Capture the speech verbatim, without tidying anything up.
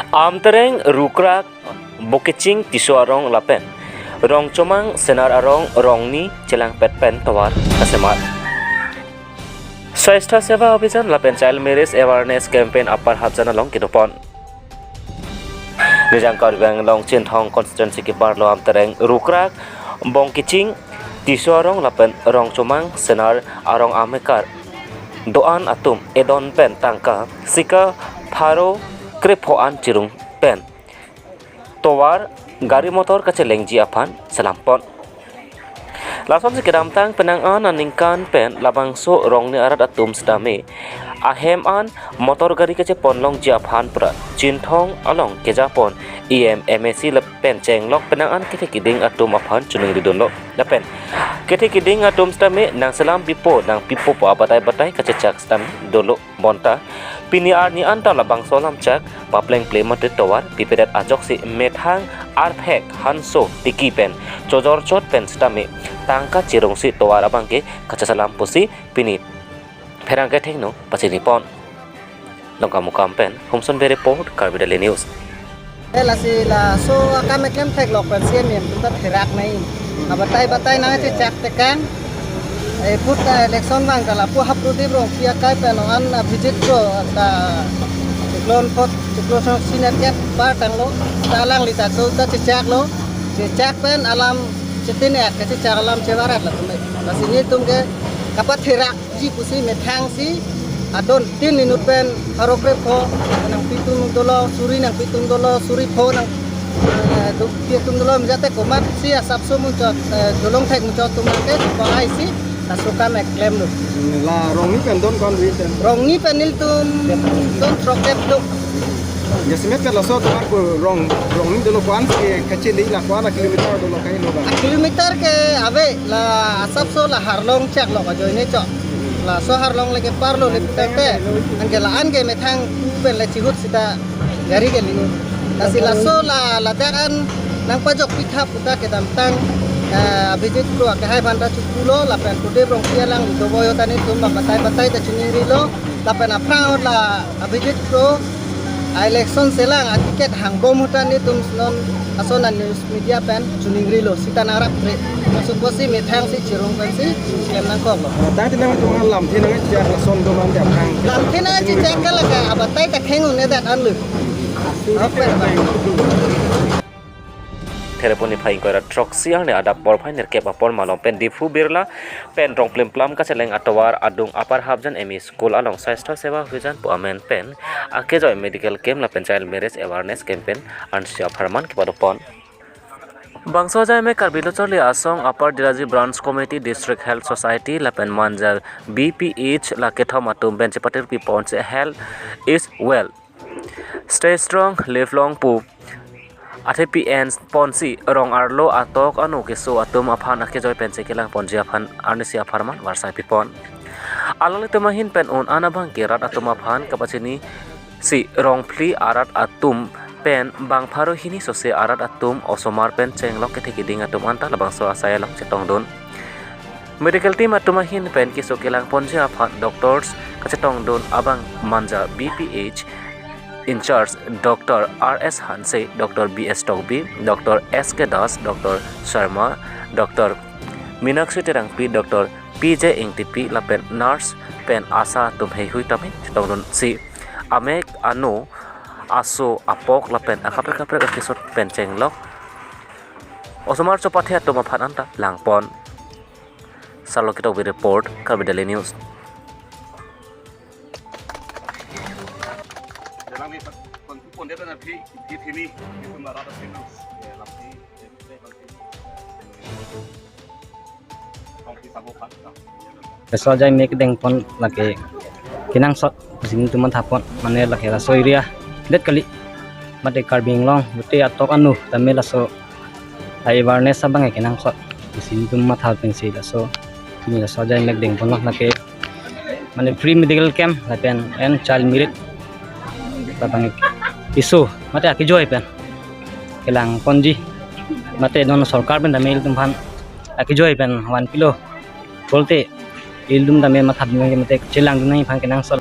Amtereng, Rukrak, Bokeching, Tisso arong lapen Rongchomang Senar arong rongni chelangpet pen tovar kasemar. Swasthya Seva Abhijan lapen Child Marriage Awareness Campaign Upper Hafjan along kedopon. Nijang Karbi Anglong Chinthong Constituency keparlo Amtereng, Rukrak, Bokeching, Tisso arong lapen Rongchomang Senar arong amekar do-an atum edon pen tangka sika pharo krepho an chirung pen tovar gari motor kachelengji aphan selampon. Lasonsi kedamtang penang an aningkan pen labangso rongni arat atum sitame ahem an motor gari kachepon longji aphan pura Chinthong along kejapon E M, M A C lapen chenglok penang an kethe kiding atum aphan choningri dunlo. Lapen kethe kiding atum sitame nangselam pipo nangpipo pu abatai batai kachechak sitame dolo. Bonta pini arni anta labangso alamchak paplengple mate tovar pipedet ajoksi methang arphek hanso tiki pen chojor chot pen sitame tangka chirungsi tovar abangke kachesalam pusi pini pherangke thengno pachinipon. Dongkamukam pen Humson Bey report, Karbi Daily News. Eh, lasi laso akam eklem theklok pen C M M atum ta therak nai. Abatai batai nangchechak tekang. Eh, put, eh, election vang ta lapu ha Prodip Rongpi akai pen non Abhijit Kro ta chiklo phot, chiklo song senior ke par tanglo. Ta alangli ta so ta chechaklo. Chechak pen alam chetin ya kachechak alam chevarat latum. Lasi nelitum ke kapatherak ji pusi methangsi adon tin inut pen pharo krepho nangpitum dolo, suri nangpitum dolo, suri pho nang, eh, dukpi atum dolo, mijate komatsi asapso muchot, eh, jolong thek muchot atum ke ko aisi laso akam eklemlo. La rongni pen don ko-an ri pen? Rongni pen nelitum don throkkep do. Jasemet ke laso atum ko rong, rongni dolo ko-an ke kachele la ko-an a kilometer dolo kailo ba? A kilometer ke ave la asapso la Harlong chak lo ajoine chok. Laso Harlong le keparlo le putangte. Anke la-an ke methang pen le chihut sita gari ke lingu. Lasi laso la ladak an nangpajok pitha puta kedamtang, eh, Abhijit Kro akehai aphan ta chopulo lapen Prodip Rongpi alangli dovoiyo ta nelitum batai batai ta chiningrilo lapen aphrang la Abhijit Kro a election selang a ticket hangbom ahut ta nelitum non ason a news media pen chiningrilo sita nangrap kre. Laso pusi methangsi chirung pensi klem nangkoklo. Tangte nangtum alamthe nangchechak lason do mate aphrang? Lamthe nangchechak ke lake abatai ta kheng un-edet anlo. Ape ba. Thereponi phai ingkoi ra throksi arni adap porphai nerkep apor malom pen Diphu Birla pen rong plimplam kacheleng atovar adung Upper Hafjan M E School along Swasthya Seva Abhijan pu amen pen akejoi medical camp lapen Child Marriage Awareness Campaign ansi apharman kepadopon. Bangso ajai me Karbi Lo Charli Asong Upper Diraji Branch Committee, District Health Society lapen Manja B P H la kethom atum pen chepatir piponsi Health is Wealth, Stay Strong, Live Long pu athepi en ponsi rong arlo atok anu keso atum aphan akejoi pensi kelang ponji aphan arnisi apharman varsai pipon. Alanglitum ahin pen un-an abangke rat atum aphan kapachinisi rong phli arat atum pen bang pharo hini sose arat atum osomar pen chenglok kethe kiding atum anta labangso asai along chetongdun. Medical team atum ahin pen keso kelang ponji aphan doctors kachetongdun abang Manja B P H in charge Doctor R S Hanse, Doctor B S Tokbi, Doctor S K Das, Doctor Sharma, Doctor Minakshi Terangpi, Doctor P J Ingtipi lapen nurse pen ASHA atum heihui tame chetongdunsi amek anu aso apok lapen akaprek kaprek akesot pen chenglok osomar chopathe atum aphan anta langpon. Sarlo Kitokbi report, Karbi Daily News. Laso ajai mek dengpon lake kenangsot pusi nelitum mathapon, mane lake laso area det kali mate Karbi Anglong pute atok anu tame laso awareness abang kenangsot pusi nelitum matha pensi laso pini laso ajai mek dengponlo lake mane free medical camp lapen en child marriage labang keso mate akejoi pen kelang ponji mate non sorkar pen tame ilitum aphan akejoi pen vanpilo pulote ilitum tame matha dun mate chelangdun aphan kenangsot.